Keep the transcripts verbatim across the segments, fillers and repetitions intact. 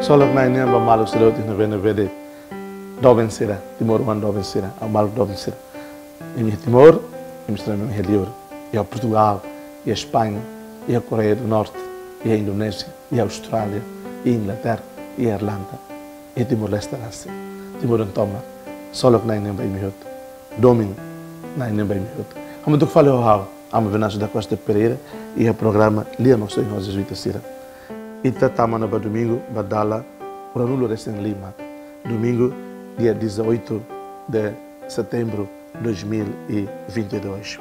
Ksolok Na'i nian ba maluk sira hotu iha ne'ebé-ne'ebé de'it. Doben sira, timoroan doben sira, ha'u maluk doben sira. Imi iha Timor, imi sira imi iha liur, iha Portugal, iha España, iha Koreia do Norte, iha Indonézia, iha Austrália, iha Inglaterra, iha Irlanda, iha Timor-Leste rasik, Timor-Leste tomak. Ksolok Na'i nian ba imi hotu. Domin Na'i nian ba imi hotu. Hamutuk fali ho ha'u, Amu Venâncio da Costa Pereira, iha programa Lia Maksoin ho Jezuita sira. Ita tama ona ba domingu, ba dala ruanulu-resin-lima. Domingu, dia dezoito de setembro dois mil e vinte e dois.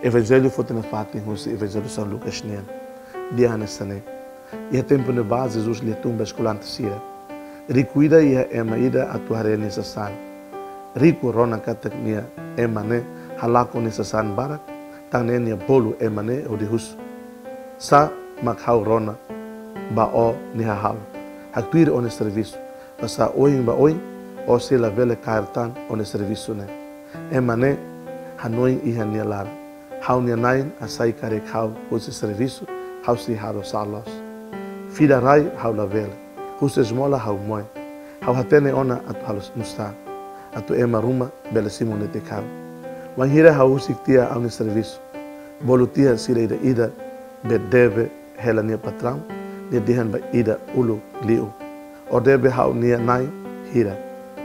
Evanjellu foti nafatin husi Evanjellu São Lucas nian. Dehan hanesan ne'e: Iha tempu ne'ebá Jesus lia tun ba eskolante sira. Riku ida iha ema ida atu haree nia sasán. Riku rona katak nia ema ne'e halakon nia sasán barak, tan ne'e nia bolu ema ne'e hodi husu: Sá mak ha'u rona ba ó nia hahalok? Haktuir ó-nia servisu, basá ohin ba oin ó sei labele kaer tan ó-nia servisu ne'e. Ema ne'e hanoin iha nia laran: Ha'u-nia na'in hasai karik ha'u husi servisu, ha'u sei halo sá loos? Fila rai ha'u labele, husu esmola ha'u moe. Ha'u hatene ona atu halo nusá, atu ema ruma bele simu netik ha'u? Wainhira ha'u husik tiha ha'u-nia servisu, bolu tiha sira ida-idak be debe hela nia patraun, nia dehan ba ida uluk liu: Ó debe ha'u-nia na'in hira?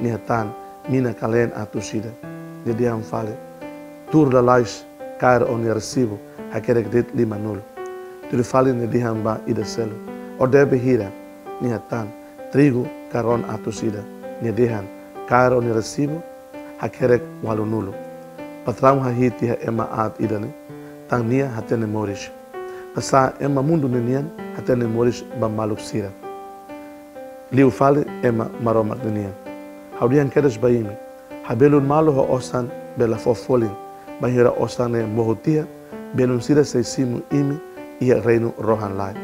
Nia hatán: Mina-kalen atus ida. Nia dehan fali: Tuur lalais, kaer ó-nia resibu, hakerek de'it limanulu. Tuir fali nia dehan ba ida seluk: Ó debe hira? Nia hatán: Trigu karón atus ida. Nia dehan: Kaer ó-nia resibu, hakerek ualunulu. Patraun hahi'i tiha ema aat ida-ne'e, tan nia hatene moris. Basá ema mundu ne'e nian hatene moris ba maluk sira? Liu fali ema Maromak nian. Ha'u dehan kedas ba imi: Habelun malu ho osan bele fó folin. Bainhira osan ne'e mohu tiha, belun sira sei simu imi iha reinu rohan-laek.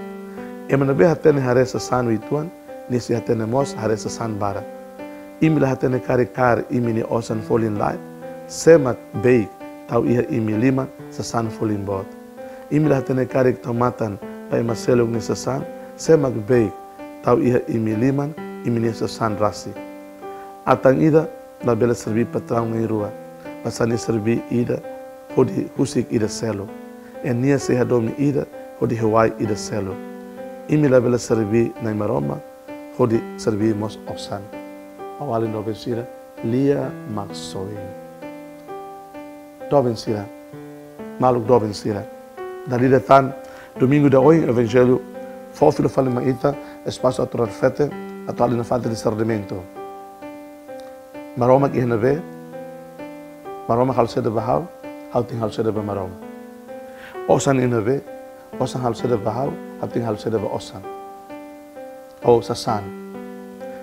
Ema ne'ebé hatene haree sasán uitoan, nia sei hatene mós haree sasán barak. Imi la hatene karik kaer imi-nia osan folin laek, sé mak beik tau iha imi liman sasán folin boot? Imi la hatene karik tau matan ba ema seluk nia sasán, sé mak beik tau iha imi liman imi-nia sasán rasik? Atan ida labele serbí patraun na'in-rua, basá nia serbí ida hodi husik ida seluk, i nia sei hadomi ida hodi hawai ida seluk. Imi labele serbí Na'i Maromak hodi serbí mós osan. Maluk doben sira, Lia Maksoin. Doben sira, maluk doben sira, dala ida tan, domingu ida ohin Evanjellu fó fila fali mai ita espasu atu reflete, atu halo nafatin disernimentu. Maromak iha ne'ebé? Maromak halo saida ba ha'u, ha'u tenke halo saida ba Maromak? Osan iha ne'ebé? Osan halo saida ba ha'u, ha'u tenke halo saida ba osan? Ou sasán.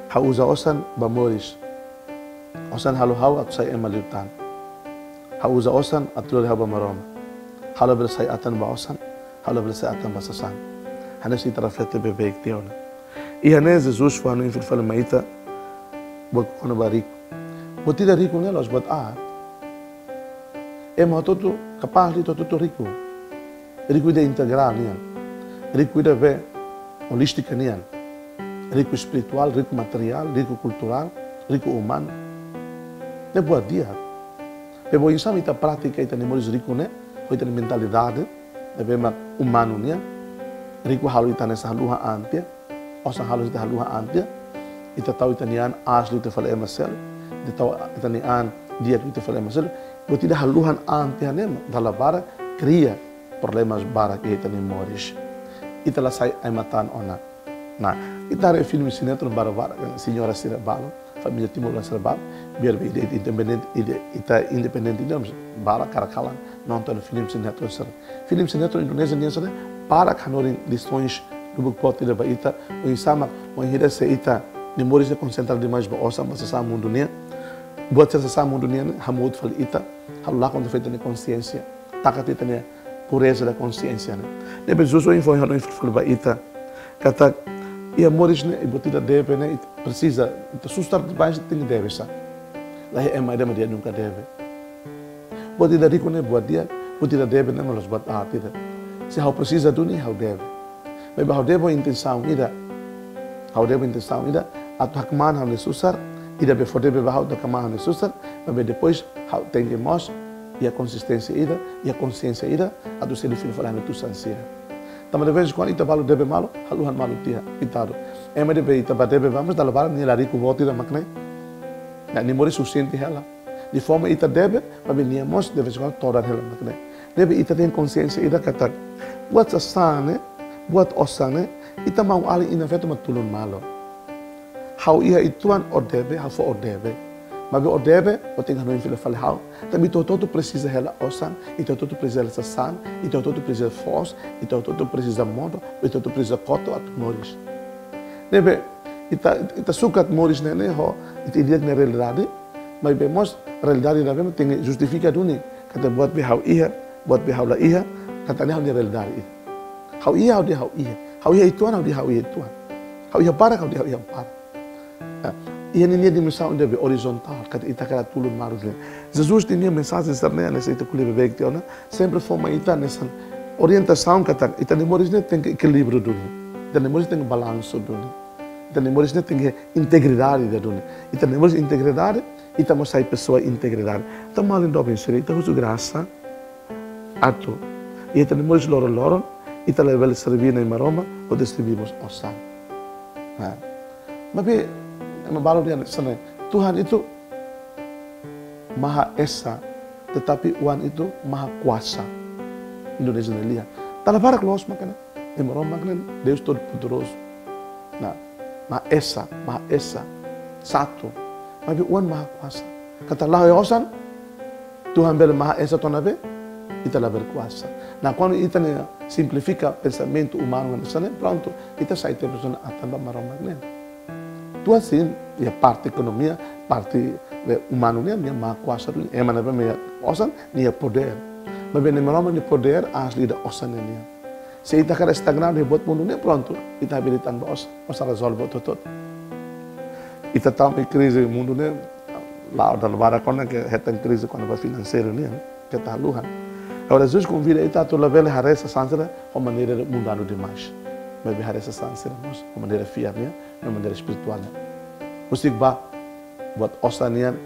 Ha'u uza osan ba moris. Osan halo ha'u atu sai ema liután. Ha'u uza osan atu lori ha'u ba Maromak. Ha'u labele sai atan ba osan, ha'u labele sai atan ba sasán. Hanesan ita reflete beibeik tiha ona. Iha ne'e Jesus fó-hanoin fila fali mai ita buat kona-ba riku. Buat ida riku ne'e la'ós buat aat. Ema hotu-hotu kapás liu, hotu-hotu riku. Riku ida integrál nian. Riku ida be holístika nian. Riku espirituál, riku materiál, riku kulturál, riku umanu. Ne'e buat di'ak. Maibé oinsá mak ita pratika ita-nia moris riku ne'e, ho ita-nia mentalidade ne'ebé mak umanu nian. Riku halo ita hanesan haluha an tiha, osan halo ita haluha an tiha. Ita tau ita-nia an aas liu tiha fali ema seluk. Ita tau ita-nia an di'ak liu tiha fali ema seluk. Buat ida haluha an tiha ne'e mak dala barak kria problemas barak iha ita-nia moris. Ita la sai ai-matan ona. Nah, ita haree filme sinetron barak-barak, señora sira balu, família timoroan sira balu, biar be ita independente, ita, ita independente, ita barak hakarak kalan nonton filme sinetron sira. Filme sinetron Indonézia nian sira barak hanorin lisaun lubuk boot ida ba ita, oinsá mak, wainhira se ita-nia moris konsentra demais ba osan, ba sasán mundu nian, buat sira sasán mundu nian hamutuk fali ita, halo lakon tiha fali ita-nia konsiénsia, taka tiha ita-nia pureza da konsiénsia ne'e. Ne'ebé Jesus ohin fó-hanoin fila fali ba ita katak iha moris ne'e, buat ida debe ne'e, ita presiza, ita susar de'it ba ita tenke debe sá. La iha ema ida mak di'ak nunka debe. Buat ida riku ne'e buat di'ak, buat ida debe ne'e mak la'ós buat aat ida. Se ha'u presiza duni, ha'u debe. Maibé ha'u debe ho intensaun ida, Ha'u debe intensaun ida atu hakmaan ha'u-nia susar, ida be fó debe ba ha'u atu hakmaan ha'u-nia susar, maibé depois ha'u tenke mós iha konsisténsia ida, iha konsiénsia ida, atu sei fila fali ha'u-nia tusan sira. Tanba de vez em quando ita balu debe malu, haluha malu tiha, koitadu. Ema ida be ita bá debe ba mós dala barak nia lariku boot ida mak ne'e. Nia moris sufisiente hela. Nia fó mai ita debe, maibé nia mós de vez em quando todan hela mak ne'e. Ne'ebé ita tenke konsiénsia ida katak buat sasán ne'e, buat osan ne'e, ita maun-alin inan-feton mak tulun malu. Ha'u iha uitoan ó debe, ha'u fó ó debe. Maibé ó debe, ó tenke hanoin fila fali ha'u. Tanba ita hotu-hotu presiza hela osan, ita hotu-hotu presiza hela sasán, ita hotu-hotu presiza foos, ita hotu-hotu presiza modo, ita hotu-hotu presiza koto atu moris. Ne'ebé, ita, ita sukat moris ne'e ne'e ho ita ida-idak nia realidade, maibé mós realidade ne'ebé tenke justifika duni katak buat be ha'u iha, buat be ha'u la iha, katak ne'e ha'u-nia realidade ida. Ha'u iha, ha'u dehan ha'u iha. Ha'u iha uitoan, ha'u dehan ha'u iha uitoan. Ha'u iha barak, ha'u dehan ha'u iha barak. Ah, iha ninia dimensaun ida be orizontál, katak ita hakarak tulun malu de'it. Jesus nia mensajen sira-ne'e, hanesan ita ko'alia beibeik tiha ona, sempre fó mai ita hanesan orientasaun katak ita-nia moris ne'e tenke ekilíbriu duni. Ita-nia moris tenke balansu duni. Ita-nia moris ne'e tenke integridade ida duni. Ita-nia moris integridade, ita mós sai pesoa integridade. Entaun malin doben sira, ita husu grasa atu iha ita-nia moris loron-loron, ita labele serbí Nai Maromak, hodi serbí mós osan. Nah, maibé ema balu dehan hanesan ne'e, Tuhan itu Maha Esa, tetapi Oan itu Maha Kuasa. Indonézia nia lian. Dala barak loos mak ne'e, Nai Maromak ne'e Deus Todo-Poderoso. Nah, Maha Esa, Maha Esa, satu. Maibé Oan Maha Kuasa. Katak la'o iha osan, Tuhan bele Maha Esa to'o ona be, ita la berkuasa. Nah, kuandu ita ne'e simplifika pensamentu umanu hanesan ne'e, prontu, ita sai tiha persona atan ba Maromak ne'e. Tuhan sin, iha parte ekonomia, parte, eh, umanu nian, nia Maha Kuasa duni, ema ne'ebé mak iha osan, nia iha podér. Maibé Nai Maromak nia podér asli ida osan nian. Se ita hakarak estagna iha buat mundu ne'e, prontu, ita habilita ba osan, osan rezolve buat hotu-hotu. Ita tama iha krize mundu ne'e, la'o dala barak ona ke hetan krize kona-ba finanseiru nian, keta haluha. Agora, Jesus konvida ita atu labele haree sasán sira ho maneira mundanu demais. Maibé haree sasán sira mós ho maneira fiar nian, no maneira espirituál nian. Husik ba buat osan nian,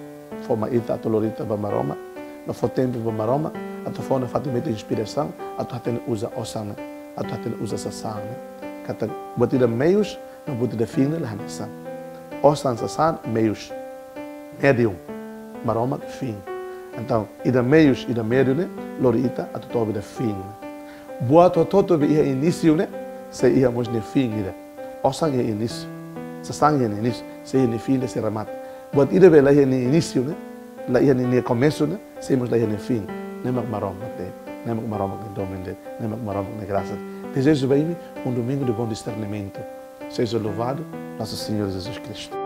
fó mai ita atu lori ita ba Maromak, no fó tempu ba Maromak, atu fó nafatin ba ita inspirasaun, atu hatene uza osan ne'e, atu hatene uza sasán ne'e. Katak buat ida meius, no buat ida fin ne'e la hanesan. Osan, sasán, meius. Medium. Maromak fin. Entaun, ida meius, ida medium ne'e, lori ita atu to'o ba ida fin ne'e. Buat hotu-hotu be iha inísiu ne'e, sei iha mós nia fin ida. Osan iha inísiu. Sasán iha nia inísiu, sei iha nia fin ida, sei remata. Buat ida be la iha nia inísiu ne'e, la iha nia, nia komesu ne'e, sei mós la iha nia fin. Ne'e mak Maromak de'it, ne'e mak Maromak nia domin de'it, ne'e mak Maromak nia grasa. Dezeja ba imi um domingo de bom discernimento. Seja louvado nosso Senhor Jesus Cristo.